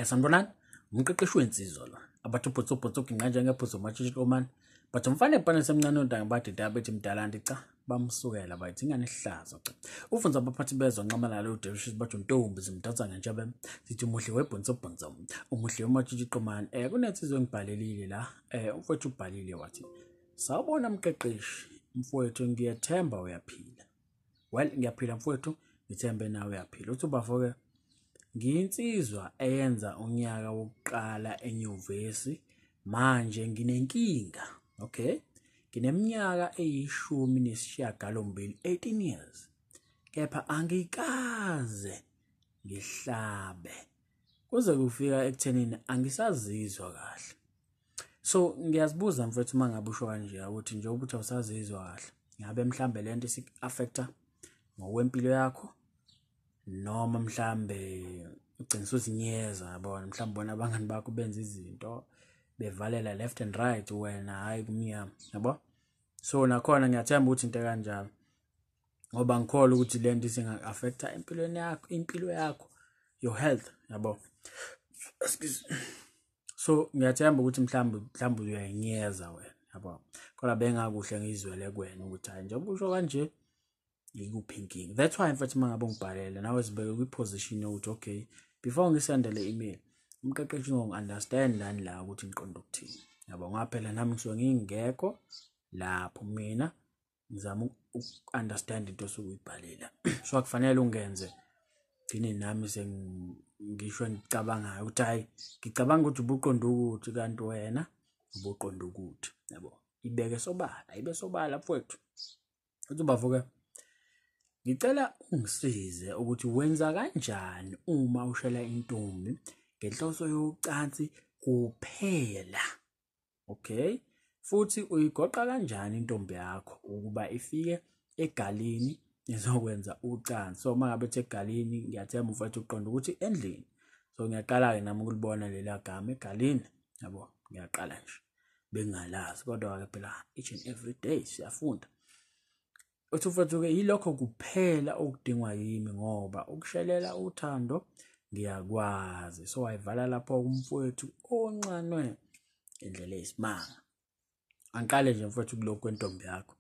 Sanibonani, umqeqeshi wensizwa lo. Abathi ubhotso ubhotso ginqa njengebhuzo matshitshi omane. But umfana ebhane semncane ontanga bathi dabethi mdala cha bamsukela bathi ingane ihlazo cha. Ufunza abaphathi bezwa nxamala lo Davis bathi untombi zimdansa ngentshebe. Sithi umuhle webhonso bhonso. Umuhle umatshitshi qomane. Kunensizwa engibhalelile la. Umfowethu ubhalile wathi sawubona mqeqeshi, mfowethu ngiyethemba uyaphila. Well, ngiyaphila mfowethu, ngithembe nawe uyaphila. Uthi ubafo-ke ngiyinsizwa eyenza unyaka wokuqala enyuvesi, manje nginenkinga. Okay, ngineminyaka eyi-18, 18 years, kepha angikaze ngihlabe kuze kufika ekuthenini angisazizwa kahle. So ngiyazibuza mfethu, uma ngabe usho kanje ukuthi njengoba uthi awusazizwa kahle, ngabe mhlambe lento isik-affecta ngokwempilo yakho, noma mhlambe ugcina usuzinyeza, yabona, mhlambe bona abangani bakho benza izinto bevalela left and right, wena hhayi kumnyama, yabo. So nakhona ngiyathemba ukuthi into ekanjalo, ngoba ngikholwa ukuthi lento isinga-affecta empilweni yakho, impilo yakho, your health, yabo. Excuse. So ngiyathemba ukuthi mhlambe uyayinyeza wena, yabo. Kodwa bengakuhle ngizwele kuwena ukuthi hayi njengoba usho kanje ikuphi inkinga. That's why mfethu uma ngabe ungibhalele nawe sibeke kwi-position yokuthi okay, before ngisendele email umqeqeshi uzongi-understand lani la ukuthi ngiqonde ukuthini, yabo. Ngoba phela nami ngisuke ngingekho lapho, mina ngizama uku-understand into osuke uyibhalile. So akufanele ungenze gcine nami sengisho engicabangayo ukuthi hhayi ngicabanga ukuthi ubuqonde ukuthi, kanti wena ubuqonde ukuthi, yabo. Ibeke sobala, ibe sobala mfowethu. Uthi ubafo-ke ngicela ungisize ukuthi wenza kanjani uma ushela intombi ngenhloso yocansi kuphela. Okay, futhi uyigoqa kanjani intombi yakho ukuba ifike egalini izokwenza ucansi. So uma ngabe ethi egalini, ngiyathemba mfowethu uqonda ukuthi endlini. So ngiyaqala-ke nami ukulibona lela gama egalini, yabo, ngiyaqala nje bengingalazi, kodwa-ke phela each and every day siyafunda. Uthi mfowethu-ke yilokho kuphela okudingwa yimi, ngoba ukushelela uthando ngiyakwazi. So wayivala lapho umfowethu oncanwe indlela eyisimanga. Angiqale nje mfowethu kulokhu kwentombi yakho.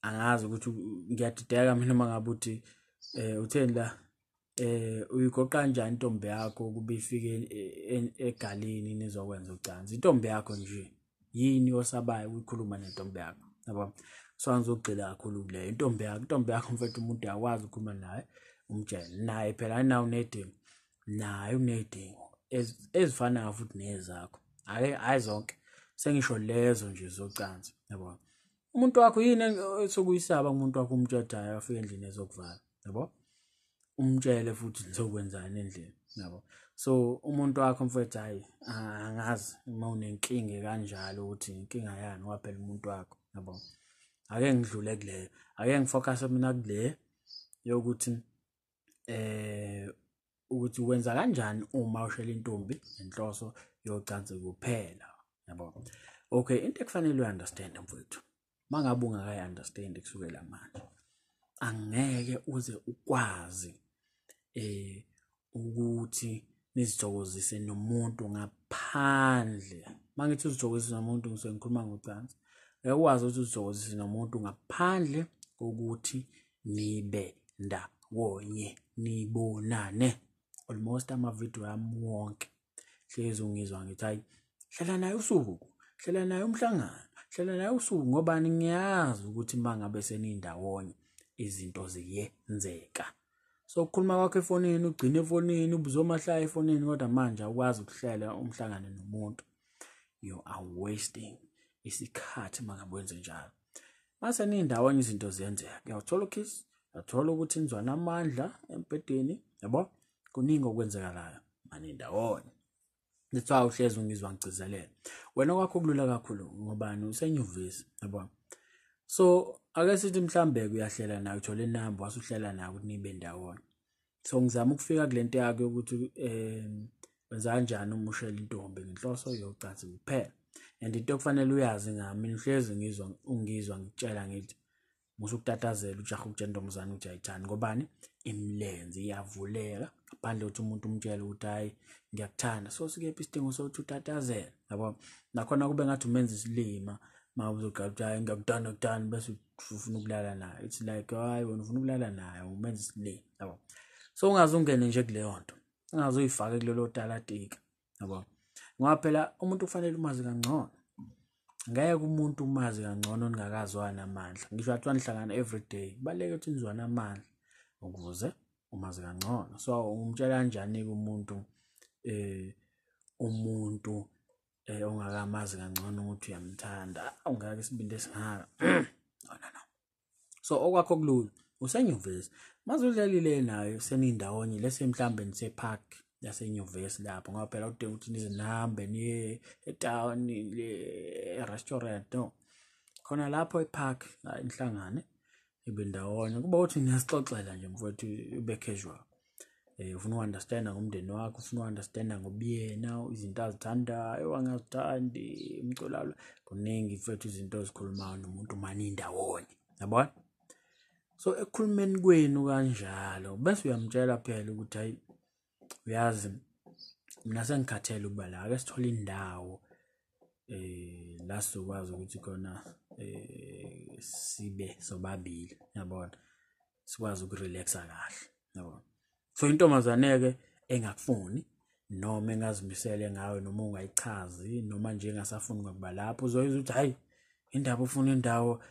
Angazi ukuthi ngiyadideka mina uma ngabe uthi utheni la, uyigoqa kanjani intombi yakho ukuba ifike egalini nizokwenza ucansi. Intombi yakho nje yini osabayo ukuyikhuluma nentombi yakho, yabo. So angizogxila kakhulu kuleyo intombi yakho. Intombi yakho mfethu umuntu uyakwazi ukukhuluma naye umtshele naye, phela nawe unedingo, naye unedingo ezifanayo futhi nezakho, ake hayi zonke, sengisho lezo nje zocansi, yabo. Umuntu wakho yini esokuyisaba umuntu wakho umtshadayo afike endlini ezokuvala, yabo, umtshele futhi nizokwenzani endlini, yabo. So umuntu wakho mfethu hayi angazi uma unenkinga kanjalo ukuthi inkinga yani, ngoba phela umuntu wakho, yabo. Ake ngidlule kuleyo, ake ngifocus mina kule yokuthi ukuthi wenza kanjani uma ushela intombi ngenhloso yocansi kuphela, yabo. Okay, into ekufanele uyi-understand mfowethu, mangabe ungakayi-understand kusukela manje, angeke uze ukwazi ukuthi nizithokozise nomuntu ngaphandle. Mangithi uzithokozise nomuntu ngisuke ngikhuluma ngocansi. Ngeke ukwazi ukuthi uzithokozise nomuntu ngaphandle kokuthi nibe ndawonye, nibonane. Almost amavidiyo ami wonke hlezi ungizwa ngithi hayi hlala naye usuku, hlala naye umhlangano, hlala naye usuku, ngoba ngiyazi ukuthi uma ngabe senindawonye izinto ziyenzeka. So ukukhuluma kwakho efonini, ugcine efonini, ubuzomahlaya efonini, kodwa manje awukwazi ukuhlela umhlangano nomuntu. You are wasting isikhathi uma ngabe wenze njalo. Mase nindawonye izinto ziyenzeka. Uyawuthola ukiss, uyathola ukuthi nizwana amandla embhedeni, yabo. Kuningi okwenzekalayo manindawonye. That's why uhlezi ungizwa ngigcizelela. Wena kwakho kulula kakhulu ngobani usenyuvesi, yabo. So ake sithi mhlambe uyahlela naye, uthole inamba wasuhlela naye ukuthi nibe ndawonye. So ngizama ukufika kule nto yakho yokuthi wenza kanjani uma ushela intombi ngenhloso yocansi kuphela. And into okufanele uyazi ngami, mina uhlezi ngizwa ungizwa ngikutshela ngithi musa ukutatazela ujaha ukutshela intombazane ukuthi ayithandi, ngobani imilenze iyavuleka Ngaphandle ukuthi umuntu umtshele ukuthi hayi ngiyakuthanda, so sikephi isidingo sokuthi utatazele, yabo. Nakhona kube ngathi umenza isilima uma uzoqala ukuthi hayi ngiyakuthanda kuthanda bese ufuna ukulala naye. It's like hayi wena ufuna ukulala naye, umenza isilima, yabo. So ungaze ungene nje kuleyo nto, ungaze uyifake kulelo talatika, yabo. Ngoba phela umuntu kufanele umazi kangcono. Ngeke umuntu umazi kangcono ningakazwani amandla. Ngisho athiwa nihlangana everyday, kubaluleke ukuthi nizwane amandla ukuze umazi kangcono. So umtshela kanjani-ke umuntu umuntu ongakamazi kangcono ukuthi uyamthanda? Ungaka isibindi esingaka. No, no, no. So okwakho kulula, usenyuvesi. Maze udlalile naye senindawonye lese mhlambe nise-park yasenyuvesi lapho, ngoba phela kudinga ukuthi nize nihambe niye e-town e-restaurant, no. Khona lapho e-park nihlangane ibe ndawonye, kuba ukuthi niyasixoxela nje mfowethu, ube casual. Ufuna uku-understand-a ngomndeni wakho, ufuna uku-understand-a ngobuyena, izinto azithandayo, angazithandi, umculo, kuningi mfowethu izinto ozikhulumayo nomuntu uma nindawonye, yabona. So ekukhulumeni kwenu kanjalo bese uyamtshela phela ukuthi hayi uyazi mina sengikhathele ukuba la, ake sithole indawo la sizokwazi ukuthi khona sibe sobabili, yabona, sikwazi ukurelaxa kahle, yabona. So intombazane-ke engakufuni noma engazimisele ngawe noma ungayichazi noma nje engasafuni ukuba lapho, uzoyizwa ukuthi hayi indaba ufuna indawo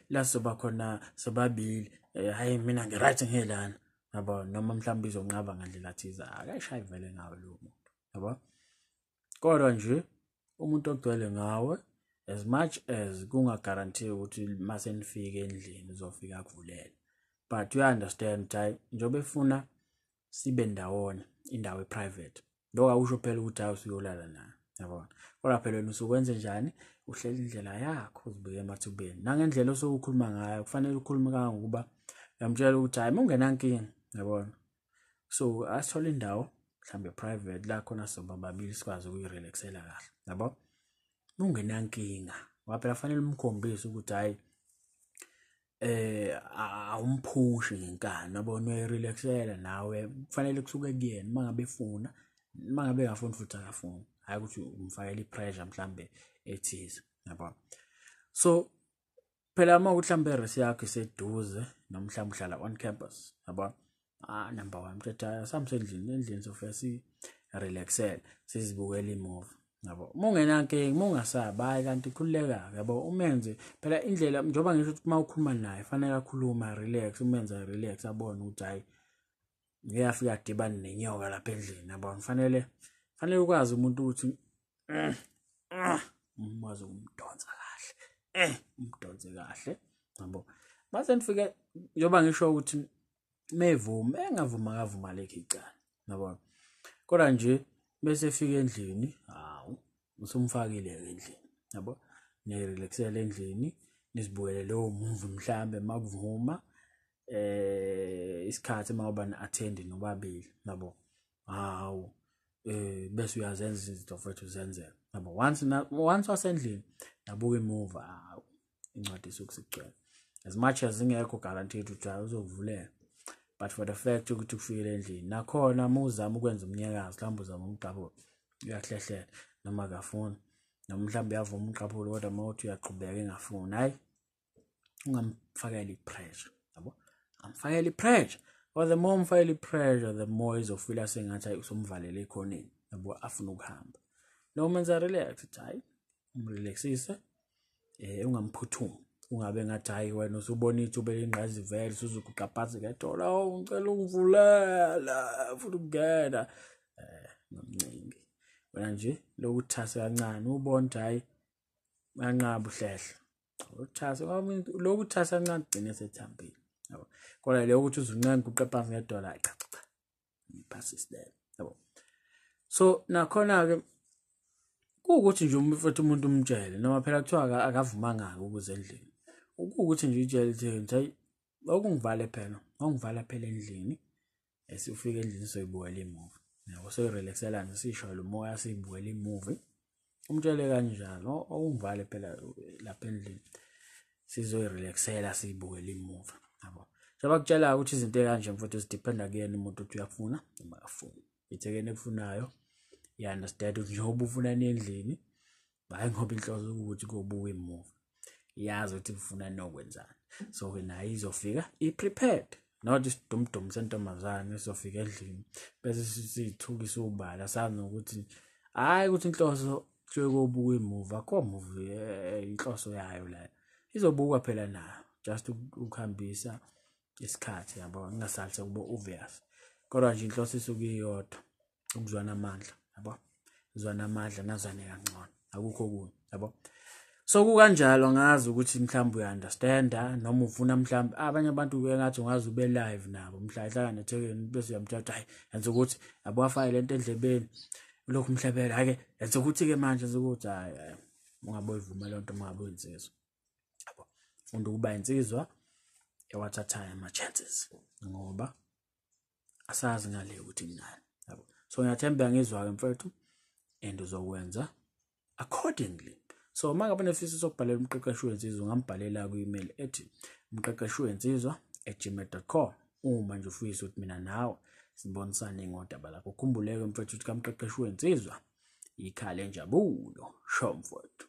la sizoba khona sobabili, hayi mina ngi-right ngelana, yabo. Noma mhlawumbe izonqaba ngandlela thize, akayishayi vele ngawe lowo muntu, yabo. Kodwa nje umuntu ogcwele ngawe, as much as kunga-guarantee ukuthi mase nifike endlini uzofika akuvulele, but you understand ukuthi hayi njengoba efuna sibe ndawonye indawo e-private, lokho akusho phela ukuthi hayi usuyolala naye, yabona. Kodwa phela wena usukwenze njani, uhlela indlela yakho, uzibeke emathubeni nangendlela osuke ukhuluma ngayo. Kufanele ukhulume kangangokuba uyamtshela ukuthi hayi uma ungenankinga, yabona. So asithole indawo mhlambe private la khona soba babili sikwazi ukuyirelaxela kahle, yabo. Ungenankinga, ngoba phela kufanele umkhombise ukuthi hayi awumphushi ngenkani, yabona, uyayirelaxela nawe. Kufanele kusuke kuyena uma ngabe efuna, uma ngabe engafuni futhi akafuni, hhayi ukuthi umfakela i-pressure mhlambe ethize, yabo. So phela uma ukuthi mhlambe i-res yakho iseduze noma mhlambe uhlala on campus, yabo, number one mthetho asamse endlini, endlini sofika si-relaxele sizibukele i-movie, yabo. Uma ungenankinga, uma ungasabi, hhayi kanti khululeka, yabo. Umenze phela indlela, njengoba ngisho ukuthi uma ukhuluma naye fanele akhulume relax, umenze relax, abone ukuthi hhayi ngeke afike adibane nenyoka lapha endlini, yabo. Fanele ukwazi umuntu ukuthi umwazi ukumdonsa kahle, umdonse kahle, yabo. Mase nifike, njengoba ngisho ukuthi mevuma, engavuma akavuma lekho icala, yabo. Kodwa nje bese efika endlini, hawu usumfakile endlini, yabo, niyirelaxela endlini, nizibukele leyo movie mhlambe makuvuma isikhathi mawuba ni-attend nobabili, yabo. Hawu bese uyazenza izinto mfowethu, uzenzela, yabo. Once wasendlini nabuka imuva, hawu incwadi isuke isigcwele. As much as ingekho guaranteed ukuthi uzokuvulela, but for the fact ukuthi ufikile endlini, nakhona uma uzama ukwenza umnyakazo, mhlawumbe uzama umqaphula, uyahlehlela noma akafuni, noma mhlawumbe uyavuma umqaphula kodwa uma uthi uyaqhubeka engafuni, hhayi ungamfakeli i-pressure, yabo. Amfakele i-pressure, but the more umfakele i-pressure, the more izofila sengathi hayi usumvalele ekhoneni, yabo, afuna ukuhamba. Noma umenza relax, uthi hhayi umrelaxise, ungamphuthumi, ungabe ngathi hayi wena usubona ithuba elingqayizivele usuzoguqa phansi ngedolo, oh ngicela ungivulela futhi ukungena, ngamncengi wena nje lokuthase kancane, ubone ukuthi hayi uyanqaba uhlehla, uthase lokhu uthase kancane ugcine sethambile, yabo. Kodwa leyo ukuthi uzuncenga uguqe phansi ngedolo, hayi cha cha, iphasisile, yabo. So nakhona ke kuwukuthi nje futhi umuntu umtshele, noma phela kuthiwa akavumanga ukuze endlini, ukuwukuthi nje utshele ukuthi hayi okungivale phela, ongivala phela endlini, esifika endlini soyibukela imovie, yabo, soyirelaxela nje, sishayele umoya siyibukela imovie, umtshele kanjalo, okungivale phela lapha endlini sizoyirelaxela siyibukela imovie, yabo. Njengoba kutshela ukuthi izinto ey'kanje mfowethu zidependa kuyena umuntu ukuthi uyafuna noma akafuni. Ithekeni ekufunayo, you understand ukuthi njengoba ufuna endlini, hhayi ngoba inhloso ukuthi kobuka imuvi, iyazi ukuthi ufuna nokwenzani. So-ke nayo izofika i-prepared, not isidumdumu sentombazane esizofika endlini bese siyithukisa ubala, sazi nokuthi hhayi ukuthi inhloso kusuke kobuka imuvi, akho movie inhloso yayo leyo. Izobukwa phela nayo just ukuhambisa isikhathi, yabo, ingasali sekuba obvious. Kodwa nje inhloso isuke iyodwa, ukuzwana amandla, yabo, uzwana amandla nazwane kangcono, akukho okunye, yabo. So kukanjalo, ngazi ukuthi mhlawumbe uya-understanda noma ufuna mhlawumbe abanye abantu engathi ungaze ube live nabo, mhla ehlala nethekeni bese uyamthatha, hayi yenza ukuthi, yabo, afake lento endlebeni lokhu mhlebela, hhayi-ke yenza ukuthi-ke manje yenza ukuthi, hhayi hhayi, ungabe uyivuma leyo nto, ungabe uyinsizwa, yabo. Funda ukuba insizwa ewathathayo ama-chances, ngoba asazi ngale ukuthi kunani, yabo. So ngiyathemba ngizwa-ke mfethu, and uzokwenza accordingly. So uma ngabe unefiso sokubhalela umqeqeshi wensizwa, ungambhalela kwi-email ethi umqeqeshi wensizwa@gmail.com, uma nje ufisa ukuthi mina nawe sibonisane ngodaba lakho. Ukhumbuleke mfethu ukuthi kamqeqeshi wensizwa ikhala enjabulo. Sho mfowethu.